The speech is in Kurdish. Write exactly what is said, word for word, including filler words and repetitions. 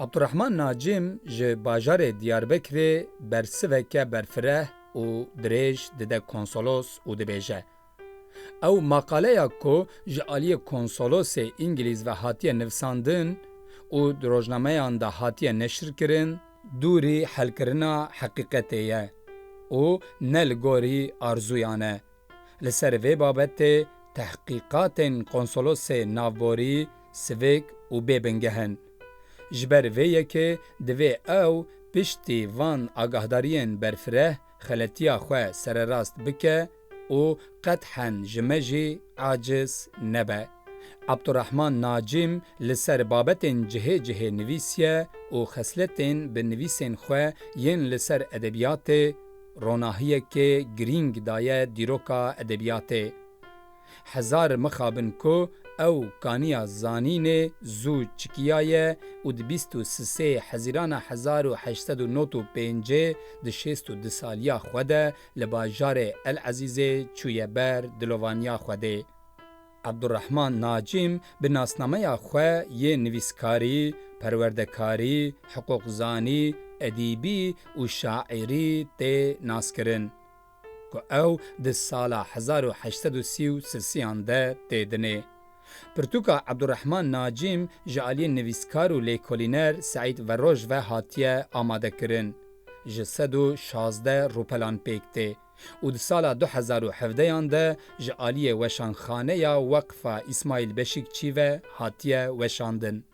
Abdurrahman Nacîm ji bajarê Diyarbekirê bersiveke berfireh û dirêj dide konsolos û dibêje, ew maqaleya ku ji aliyê konsolosê Îngilîz ve hatiye nivisandin û di rojnameyan de hatiye neşirkirin, dûrî helkirina heqîqetê ye û ne li gorî arzuyan e. Li ser vê babetê tehqîqatên konsolosê navborî sivik û bêbingeh in. Ji ber vê yekê divê ew piştî van agahdariyên berfireh xeletiya xwe sererast bike û qethen ji me jî aciz nebe. Abdurrahman Nacîm li ser babetên cihê cihê nivîsiye û xesletên bi nivîsên xwe yên li ser edebiyatê ronahiyekê girîng daye dîroka edebiyatê. Hezar mixabin ku ew kaniya zanînê zû çikiyaye û di bîst û sisê Hezîrana hezar û heşt sed û nod û pêncê di şêst û du saliya xwe de li bajarê El Ezîzê çûye ber dilovaniya Xwedê. Abdurrahman Nacîm bi nasnameya xwe yê nivîskarî, perwerdekarî, hiqûqzanî, edîbî û şaîrî tê naskirin, ku ew di sala hezar û heşt sed û sî û sisiyan de tê dinê. Pirtûka Abdurrahman Nacîm ji aliyê nivîskar û lêkolîner Seîd Veroj ve hatiye amadekirin. Ji sed û şazdeh rûpelan pêk tê û di sala du hezar û hevdeyan de ji aliyê Weşanxaneya Weqfa Îsmaîl Beşîkçî ve hatiye weşandin.